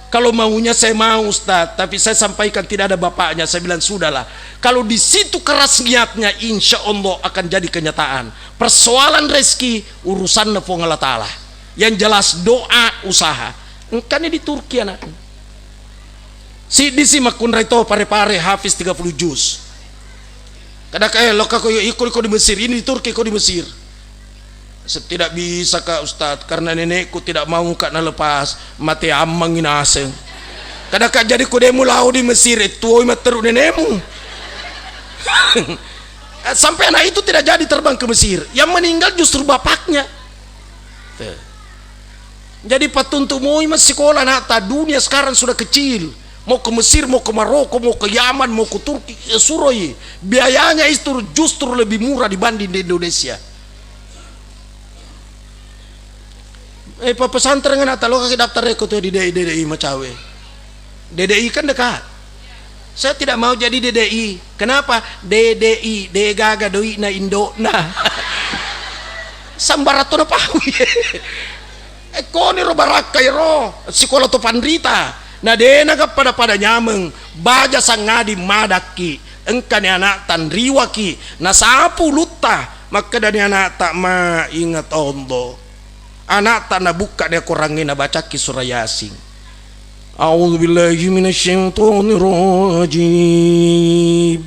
"Kalau maunya saya mau, Ustaz, tapi saya sampaikan tidak ada bapaknya." Saya bilang, "Sudahlah. Kalau di situ keras niatnya, insya Allah akan jadi kenyataan. Persoalan rezeki, urusanna Puang Allah Ta'ala. Yang jelas doa, usaha." Engkani di Turki anak. Siddi si makkunrai to pare-pare hafiz tiga puluh juz. Kadaka, "Eh, lokka ko iko, iko di Mesir, ini di Turki, ko di Mesir." "Saya tidak bisa, Kak Ustaz, karena nenekku tidak mau, Kak, nalepas, mate ammangi naseng." Kadaka, "Jadi ko demu lao di Mesir, eh, tuoi matteru nenemu." Sampai anak itu tidak jadi terbang ke Mesir. Yang meninggal justru bapaknya. Tuh. Jadi, pattuntu moi massikola anakta, dunia sekarang sudah kecil. Mau ke Mesir, mau ke Maroko, mau ke Yaman, mau ke Turki, ya suroi. Biayanya itu justru lebih murah dibanding di Indonesia. Eh, pa pesantren anakta, lokka ki daftar eko tu di D D I, D D I macawe. D D I kan dekat. Saya tidak mau jadi D D I. Kenapa? D D I, de gaga doi'na indo'na. Sambaratto na pawi. Eh, koni ro barakka ero, sikola to panrita. Na de naga pada-pada nyameng, baja sangadi madakki, engkani anakta nriwaki, nasapu ulutta, makkedani anakta, "Ma, ingat Allah." Anakta nabukka ni Korangnge, nabacakki surah Yasin. A'udzu billahi minasyaitonir rajim.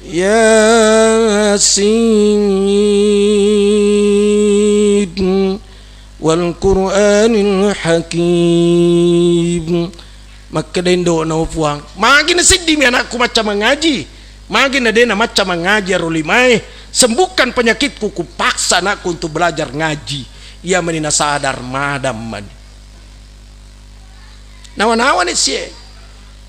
Yasin wal Qur'anil Hakim. Makkeda indo'na, "O Puang, magi nasiddimi anakku macca mangaji, magi na de namacca mangaji aro limae, sembuhkan penyakitku, kupaksa anakku untuk belajar ngaji." Iya mani nasadar, madam mani. Nawa-nawa ni sie.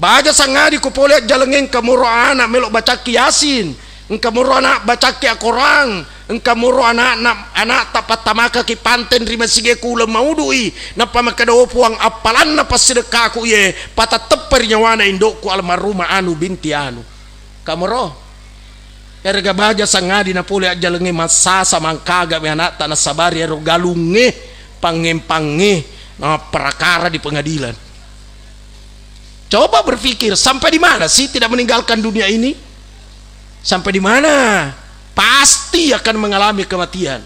Baja sangadi ko pole ajjalengeng, engka moro anak melo bacakki Yasin. Engka moro anak bacakki Akorang, engka moro anakna, anakta pattamakaki panten ri masige ku uleng maudu'i, nappa makkeda, "O Puang, appalanna passidekkaku iye, patatteppa ri nyawana indokku almarhumah anu binti anu." Kamoro. Erega baja sangadi na pole ajjalengnge massasa mangkaga mi anakta nasabari ero galungnge, pangngempang-nge, na parakara di pengadilan. Coba berpikir, sampai di mana sih tidak meninggalkan dunia ini? Sampai di mana? Pasti akan mengalami kematian.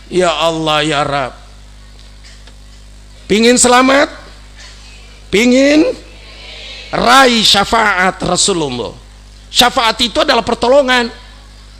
Ya Allah, ya Rabb. Pingin selamat? Pingin? Rai syafaat Rasulullah. Syafaat itu adalah pertolongan.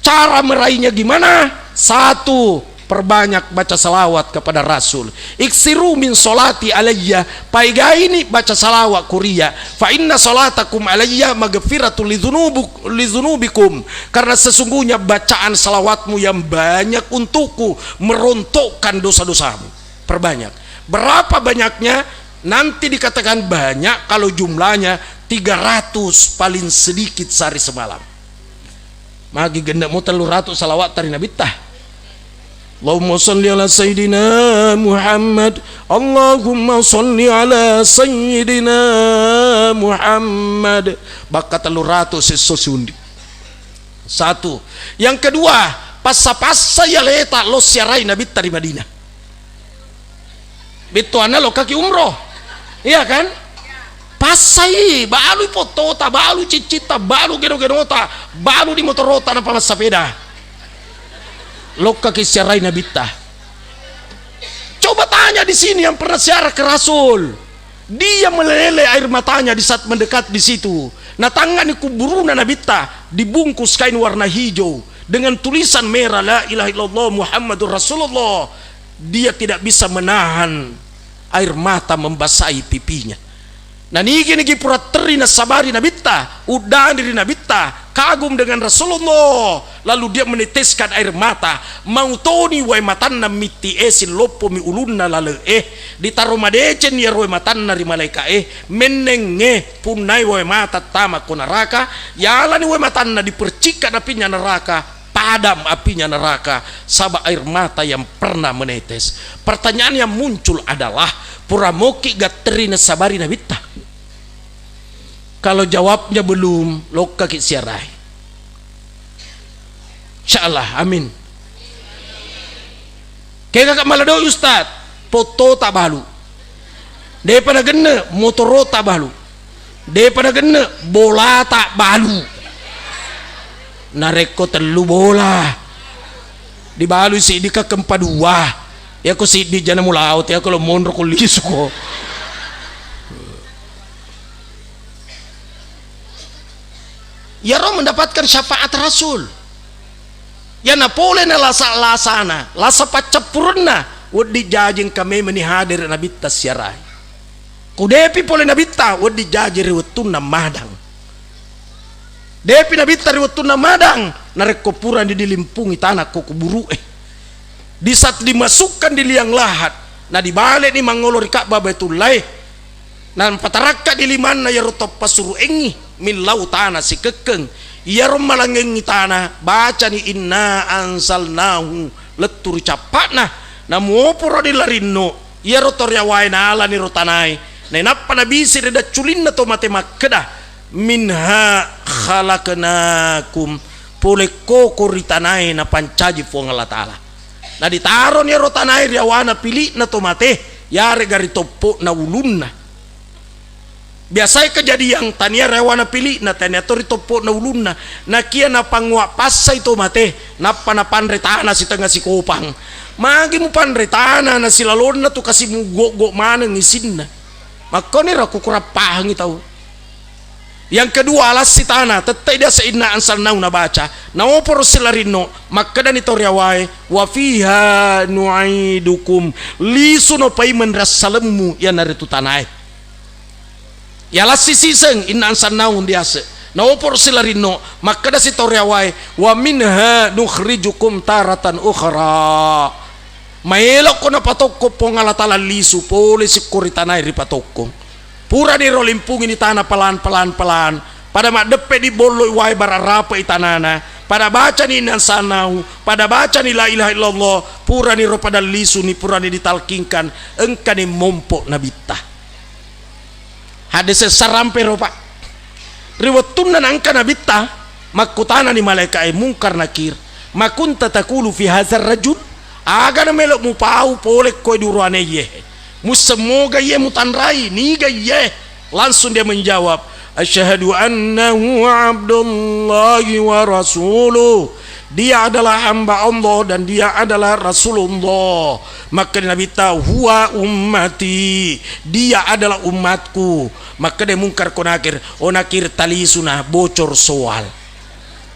Cara meraihnya gimana? Satu, perbanyak baca salawat kepada Rasul. "Iksiru min salati alayya," paegaini baca salawat kuria. "Fa inna salatakum alayya magfiratun lidzunubuk-, lidzunubikum." Karena sesungguhnya bacaan salawatmu yang banyak untukku merontokkan dosa-dosamu. Perbanyak. Berapa banyaknya? Nanti dikatakan banyak kalau jumlahnya tiga ratus paling sedikit sehari semalam. Magi genne' mo tellu ratu salawat tari Nabitta. Allahumma sholli ala Sayyidina Muhammad. Allahumma sholli ala Sayyidina Muhammad. Bakka tellu ratu sesso siundi. Satu. Yang kedua, passa-passa yaleta lo siarai Nabitta ri Madinah. Bettuanna lokkaki umroh. Iya kan? Passai, balui pottota, balui ciccitta, balu geno-genota, balu di motorota, nappa massapeda. Lokkaki siarai Nabitta. Coba tanya di sini yang pernah ziarah ke Rasul. Dia meleleh air matanya di saat mendekat di situ. Natangani kuburuna Nabitta, dibungkus kain warna hijau dengan tulisan merah, "La ilaha illallah Muhammadur Rasulullah." Dia tidak bisa menahan air mata membasahi pipinya. Nanigi-nigi pura terri nassabari Nabitta, uddani ri Nabitta, kagum dengan Rasulullah, lalu dia meneteskan air mata. Mau toni wae matanna mitti e, silloppomi ulunna lale e. Ditaro madeceng iyaro wae matanna ri malaeka e. Menneng e, punnai wae mata tama ko naraka, yalani wae matanna dipercikka apinya naraka. Padam apinya neraka, saba' air mata yang pernah menetes. Pertanyaan yang muncul adalah, pura moki' ga terri nassabari Nabitta? Kalau jawabnya belum, lokkaki siarai. Insyaallah, amin. Kegaka maladoi ustaz, potota balu. Depa nagenne, motorota balu. Depa nagenne, bolata balu. Narekko tellu bola, dibalui siddi ka kempa dua. Yako siddi jana mulao, te yako lo monro ko lisu ko. Iyaro mendapatkan syafaat Rasul. Yana pole na lasa-lasana, lasa paccappurenna, wedding jaji engka memeni hadere Nabitta siarai. Ko depi pole Nabitta, wedding jaji ri wettunna madang. Depi Nabitta ri wettunna madang, narekko purani dilimpungi tana ko kuburu'e. Di saat dimasukkan di liang lahat, na dibaleni mangolo ri Ka'bah Baitullae, Nampatarakka di limanna iyaro toppa suru'engngi millau tana sikekkeng. Iyaro malangengngi tana, bacani inna anzalnahu, lettu ri cappa'na. Namuoporoni larinno, iyaro to riawae nalani ro tanae. Nainappa nabisi ri dacculinna to mate makkeda, "Minha khalaqnakum." Pole koko ri tanae napancaji Puang Allah Taala. Naditaroni iyaro tanae ri awana pili'na to mate, yarega ri toppo'na ulunna. Biasae kejadian tania ri awana pili'na, tania to ri toppo'na ulunna. Nakia napanguwa passai to mate, nappa napanre tana sitengnga sikopang. Magi mupanre tana nasilalonna tu kasi muggo-ggo maneng isinna. Makkoniro ku kurappahangi tau. Yang kedua, alassi tana, tettai diaseng inna anzalnahu nabaca. Naoporo silarinno, makkedani tau riawae, "Wa fiha nu'idukum." Lisuno paimeng ri assalemmu, iyanaritu tanae. Yalassi siseng inna anzalnahu diaseng. Naoporo silarinno, makkedasi tau riawae, "Wa minha nukhrijukum taratan ukhra." Maelokko napatokko Puang Allah Taala lisu pole sikko ri tanae ripatokko. Purani ro limpungini tana pelan-pelan-pelan. Pada maddeppe dibolloi wae bararape'i tanana. Pada bacani inna anzalnahu, pada bacani la ilaha illallah, purani ro pada lisuni, purani ditalkingkan, engkani mompo Nabitta. Hadese sarampe ro, Pak. Ri wettunna naengka Nabitta, makkutanani malaeka'e Mungkar Nakir, "Ma kunta taqulu fi hadzar rajul?" Aga namelo mupau pole koe duroane iye? Musseng moga iye mutanrai, niga iye? Langsung dia menjawab, "Asyhadu annahu abdullahi wa rasuluh." Dia adalah hamba Allah dan dia adalah Rasulullah. Makkeda Nabitta, "Huwa ummati." Dia adalah umatku. Makkeda Mungkar ko Nakir, "O Nakir, talisuna, bocor soal."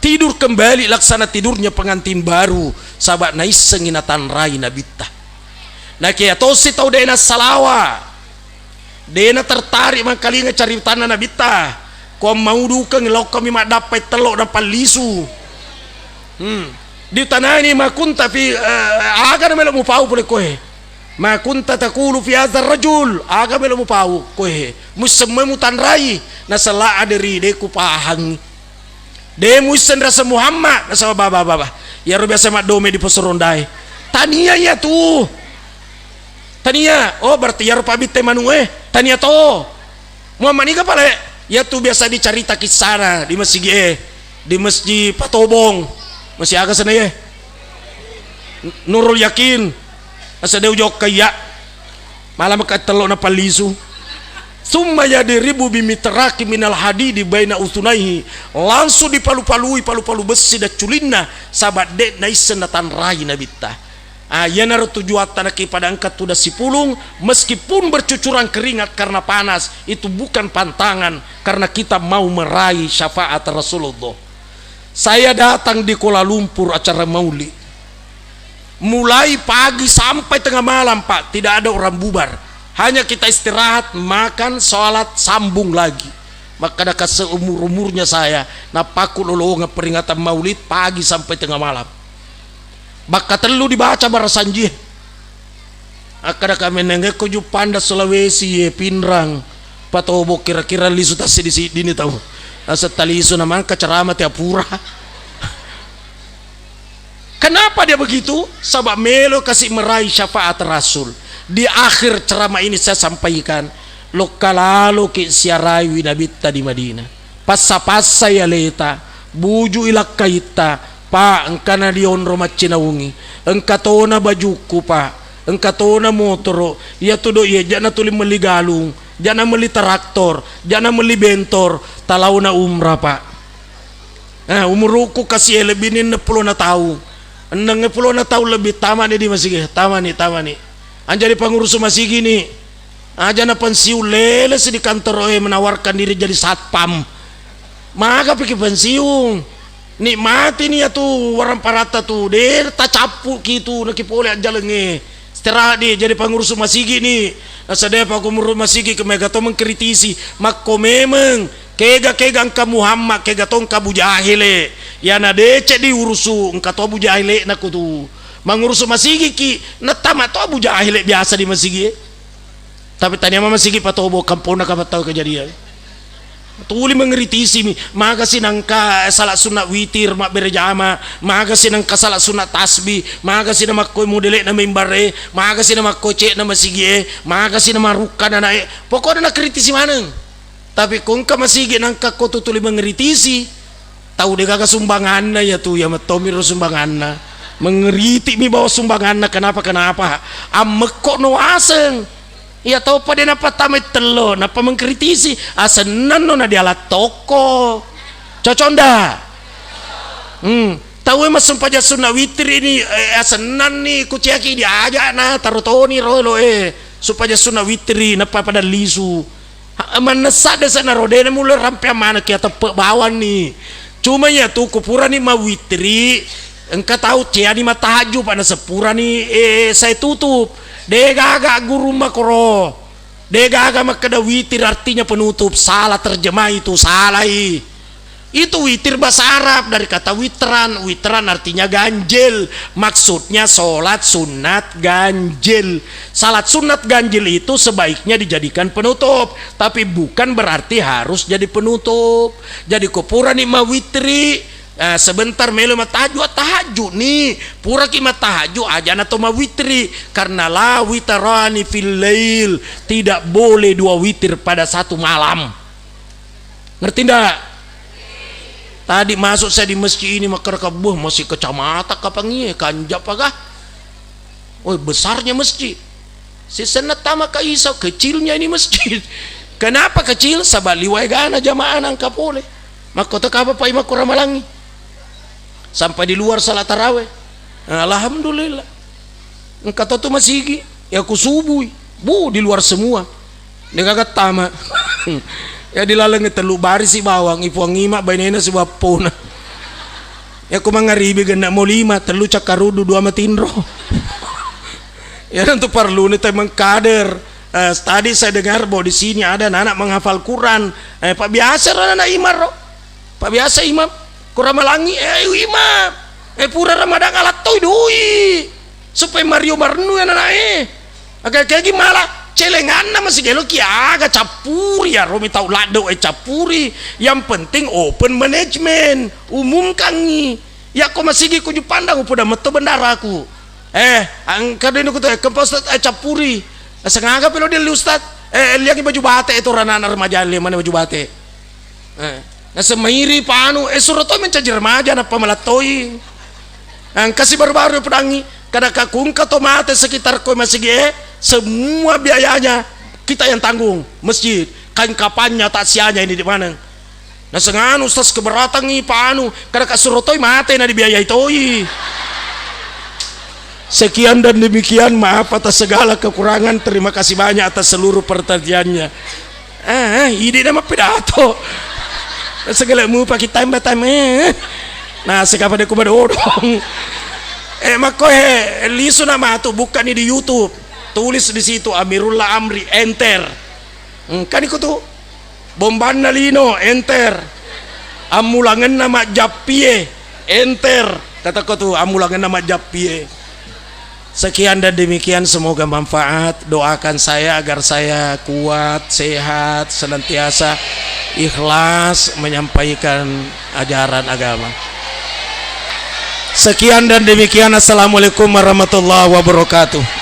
Tidur kembali laksana tidurnya pengantin baru, saba naissengi natanrai Nabitta. Nakia tosi tau de nassalawa, de natertarik mangkalinga caritanna Nabitta. Ko mau dukeng, lokkomi maddappai tello napallisu. Hmm. Ditanani, "Ma kunta fi, eh, aga namelo mupau pole koe? Ma kunta taqulu fi hadzar rajul?" Aga melo mupau koe? Mussemmoi mutanrai, nasala aderi de kupahangi. De muisseng rasa Muhammad, nasaba baba, baba. Iyaro biasa maddome di pos rondae. Tania iyatu. Tania. Oh, berarti iyaro pabbitte manue. Tania to. Muhammad niga pale? Iyatu biasa dicarita kissana di masigi e, di Masjid Patobong. Masih aga sana ye? Nurul Yakin. Asa de ujokka iya. Malam ka tello napallisu. Summa yadribu bimitraqi minal hadidi baina usunaihi. Langsung dipalu-palui palu-palu bessi dacculinna, saba de naisseng natanrai Nabitta. Ah, iyanaro tujuatta nakipada engka tudang sipulung, meskipun bercucuran keringat karena panas, itu bukan pantangan karena kita mau meraih syafaat Rasulullah. Saya datang di Kuala Lumpur acara maulid. Mulai pagi sampai tengah malam, Pak, tidak ada orang bubar. Hanya kita istirahat, makan, sholat, sambung lagi. Makkadaka seumur-umurnya saya, nappaku lolongan peringatan maulid pagi sampai tengah malam. Bakka tellu dibaca barasanjie. Akkadaka mennengekko Juppanda Sulawesi ye Pinrang, Patobo kira-kira lisu tassiddi-siddini tau. Naseng talisu namangka ceramah tiap pura. Kenapa dia begitu? Sebab melo kasi meraih syafaat Rasul. Di akhir ceramah ini saya sampaikan, lokka laloki siaraiwi Nabitta di Madinah. Passa-passai aleta, bujui lakkaitta, Pa, engkana dionro maccinaungi, engka tona bajukku, Pa, engka tona motoro, iyatu doi e, jana tuli melli galung, jana melli traktor, jana melli bentor, talauna umrah, Pa. Eh, umurukku kasi e lebbi ni enneng pulona taung. Enneng pulona taung lebbi tamani di masigi, tamani, tamani. Anjali pangurusu masigi ni. Aja na pensiun, lelesi di kantoro e menawarkan diri jadi satpam. Maga piki pensiun. Nikmati ni iyatu warang paratta tu, de tacappu ki tu, naki pole ajjaleng e. Istirahat di, jadi pangurusu masigi ni. Nasaba panguru masigi ke mega to mengkritisi. Makko memeng, kega-kega engka Muhammad, kega to engka Abu Jahil e. Iyana decek diurusu, engka to Abu Jahil e naku tu. Mangurusu masigi ki, natama to Abu Jahil e biasa di masigi e. Tapi tania mamasigi patobo kampona kapang tau kejadian. Tuli mengritisi mi, magasi nangka salat sunat witir mabbere jama, magasi nangka salat sunat tasbih, magasi na makkoi modele'na mimbar e, magasi na makkoi cekna masigi e, magasi na marukkana anae. Pokokna nakritisi maneng. Tapi ko engka masigi nangka ko tu tuli mengritisi, tau degaga sumbanganna iyatu, iya mettomi ro sumbanganna. Mengeriti mi bawa sumbanganna, kenapa-kenapa. Ammekko no aseng. Iya topa de napattamai tello, nappa mengkritisi, asennanno na diala tokko. Cocok nda? Hmm. Tau e massempajang sunna witri ni, eh, asennanni kuciaki diajak na taro toni ro elo e. Supaya sunna witri, nappa pada lisu. Ha, mannessa desa na ro, de na mulle rampeang maneng ki, ateppe bawang ni. Cuma iyatu ku purani mawitri, engka tau ceani matahajju, pa naseng purani, eh, sae tutup. De gaga guru makoro. De gaga makkeda witir artinya penutup, salah terjemah itu, salai. Itu witir bahasa Arab dari kata witran. Witran artinya ganjil, maksudnya sholat sunat ganjil. Salat sunat ganjil itu sebaiknya dijadikan penutup, tapi bukan berarti harus jadi penutup. Jadi ko purani mawitri, eh, sebentar melo matahajju, tahajju ni. Puraki matahajju, aja na to mawitri, karena la witarani fil lail, tidak boleh dua witir pada satu malam. Ngerti ndak? Tadi masuk saya di masjid ini, makkeda, "Buh, masih kecamatan kapangie, kanjak paga." Oh, besarnya masjid. Sisenna tama ka isa, kecilnya ini masjid. Kenapa kecil? Saba liwai gana jamaah nangka pole. Makkota kapa pai makko ramalangi. Sampai di luar salat taraweh. Alhamdulillah. Engka to tu masigi, ya ku subui. Bu, di luar semua. Degaga tama. Ya dilaleng tellu barisi bawang, ipuang ima bainena sibappona. Ya ku mangaribi genna mo lima, tellu cakkarudu, dua matinro. Ya tentu perlu ni tai mengkader. Eh, tadi saya dengar bahwa di sini ada anak-anak menghafal Quran. Eh, Pak biasa ro anak imam ro. Pak biasa imam. Kurang malangi, eh, ayo imam. Eh, pura Ramadan alattoi doi. Supaya mario marnu ya anak eh. Aga kegi malah celenganna masih gelo ki aga cappuri ya, romi tau laddo e cappuri. Yang penting open management, umumkangi. Ya ko masigi kuju pandang upoda metto bendaraku. Eh, engka doi nuku to, eh, kempa Ustaz, eh, cappuri. Eh, sengaga pelo dia Ustaz. Eh, liangi baju bate itu rana-rana remaja le mana baju bate. Eh, nasemairi panu, eh, suro to mencaji remaja nappa malattoi. Engkasi baru-baru pedangi, kada kakungka to mate sekitar koi masigi, eh, semua biayanya kita yang tanggung, masjid, kain kapannya, taksiahnya ini di mana. Nasenganu Ustaz keberatangi panu, kada kasuro toi mate na dibiayai toi. Sekian dan demikian, maaf atas segala kekurangan, terima kasih banyak atas seluruh perhatiannya. Eh, eh, idi nama pidato. Segala mu paki tambah tambah. Nah, sekapa de kuma dodong. Eh, makko he, lisu nama tu, buka ni di YouTube. Tulis di situ Amirullah Amri, enter. Hmm, kan iko tu. Bombanna lino, enter. Ammulangenna majjappie, enter. Kata ko tu, ammulangenna majjappie. Sekian dan demikian, semoga manfaat. Doakan saya agar saya kuat, sehat, senantiasa ikhlas menyampaikan ajaran agama. Sekian dan demikian. Assalamualaikum warahmatullahi wabarakatuh.